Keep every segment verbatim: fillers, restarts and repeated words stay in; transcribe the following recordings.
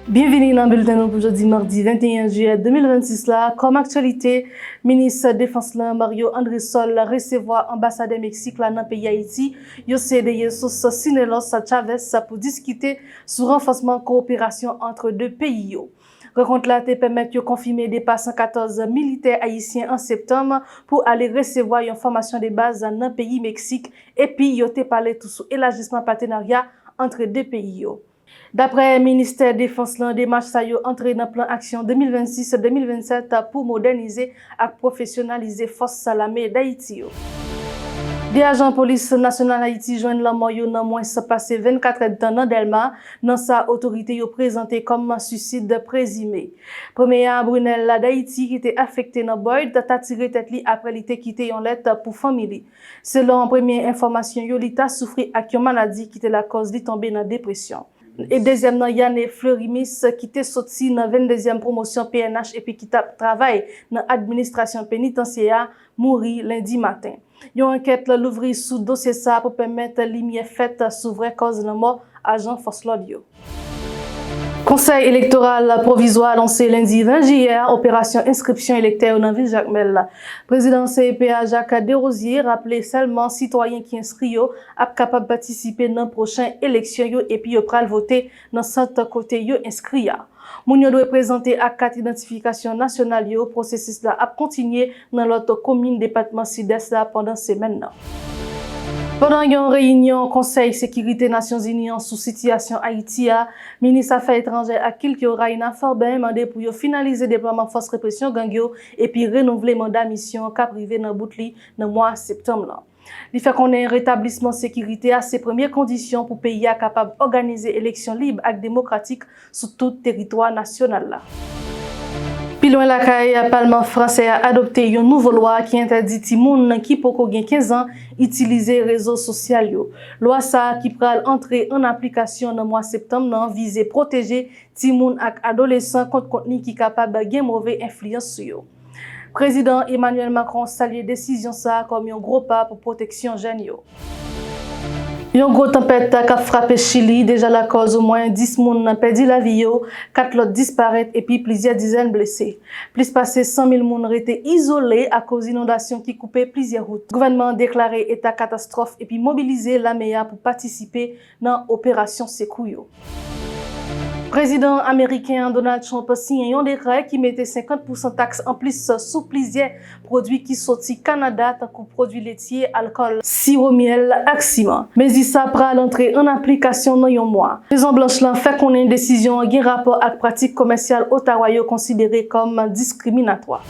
Byenvini nan bilten nou pou jodi madi venteyen jiyè de mil vennsis la. Kòm aktyalite, minis defans lan, Mario Andresol, resevwa anbasadè Meksik la nan peyi Ayiti. Yo se de Jesus Cinelos Chavez pou diskite sou ranfòsman kowoperasyon ant de peyi yo. Rankont la te pèmèt yo konfime depa san katòz militè ayisyen an septanm pou ale resevwa yon fòmasyon de baz nan peyi Meksik, epi yo te pale tou sou elajisman patenarya ant de peyi yo. Daprè ministè defans lan, demach sa yo antre nan plan aksyon de mil vennsis de mil vennsèt pou modènize ak pwofesyonalize fòs lame Dayiti yo. De ajan polis nasyonal Ayiti jwenn lanmò yo nan mwens pase vennkat èdtan nan Dèlma, nan sa otorite yo prezante kòm sisid prezime. Premye a, Brunel Dayiti, ki te afekte nan Boyd, ta tire tèt li apre li te kite yon lèt pou fanmi li. Selon premye enfòmasyon yo, li ta soufri ak yon maladi ki te lakòz li tonbe nan depresyon. E dezyèm nan, Yane Fleurimis, ki te soti nan venndezyèm pwomosyon P N H epi ki t ap travay nan administrasyon penitansyè a, mouri lendi maten. Yon ankèt louvri sou dosye sa a pou pèmèt limyè fèt sou vrè kòz lanmò ajan fòs lòd yo. Konsèy Elektoral Pwovizwa anonse lendi ven jiyè a operasyon enskripsyon elektè yo nan vil Jakmèl la. Prezidan C E P a, Jacques Desrosiers, raple sèlman sitwayen ki enskri yo ap kapab patisipe nan pwochen eleksyon yo epi yo pral vote nan sant kote yo enskri a. Moun yo dwe prezante ak kat idantifikasyon nasyonal yo. Pwosesis la ap kontinye nan lòt komin depatman Sidès la pandan semèn nan. Pandan yon reyinyon Konsèy Sekirite Nasyonzini an sou sitiyasyon Ayiti a, minis afè etranjè ak kilti yo, Raina Faubin, mande pou yo finalize deplwaman fòs represyon gang yo epi renouvle manda misyon an k ap rive nan bout li nan mwa septanm lan. Li fè konnen retablisman sekirite a se premye kondisyon pou peyi a kapab òganize eleksyon lib ak demokratik sou tout teritwa nasyonal la. Pi lwen lakay, Palman fransè a adopte yon nouvo lwa ki entèdi timoun ki poko gen kenz an itilize rezo sosyal yo. Lwa sa a, ki pral antre an aplikasyon nan mwa septanm nan, vize pwoteje timoun ak adolesan kont kontni ki kapab gen move enfliyans sou yo. Prezidan Emmanuel Macron salye desizyon sa a kòm yon gwo pa pou pwoteksyon jèn yo. Yon gwo tanpèt k ap frape Chili deja lakòz omwen dis moun pèdi lavi yo, kat lòt disparèt epi plizyè dizèn blese. Plis pase san mil moun rete izole akoz inondasyon ki koupe plizyè wout. Gouvènman an deklare eta katastwòf epi mobilize lame a pou patisipe nan operasyon sekou yo. Prezidan ameriken an, Donald Trump, siyen yon dekrè ki mete senkant pousan taks anplis sou plizyè pwodui ki soti Kanada, tankou pwodui letye, alkòl, siwo myèl ak siman. Mezi sa pral antre an aplikasyon nan yon mwa. Mezon Blanch lan fè konnen desizyon an gen rapò ak pratik komèsyal Ottawa yo konsidere kòm diskriminatwa.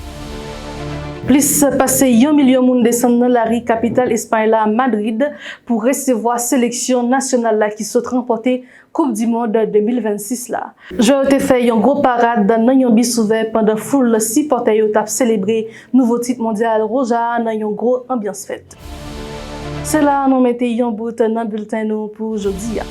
Plis pase yon milyon moun desann nan lari kapital Espay la, Madrid, pou resevwa seleksyon nasyonal la ki sot ranpòte Koup di Mond de mil vennsis la. Jwè yo te fè yon gwo parad nan yon bis ouvè pandan foul sipòtè yo t ap selebre nouvo tit mondyal Roja a nan yon gwo anbyans fèt. Se la a nou mete yon bout nan bilten nou pou jodi a.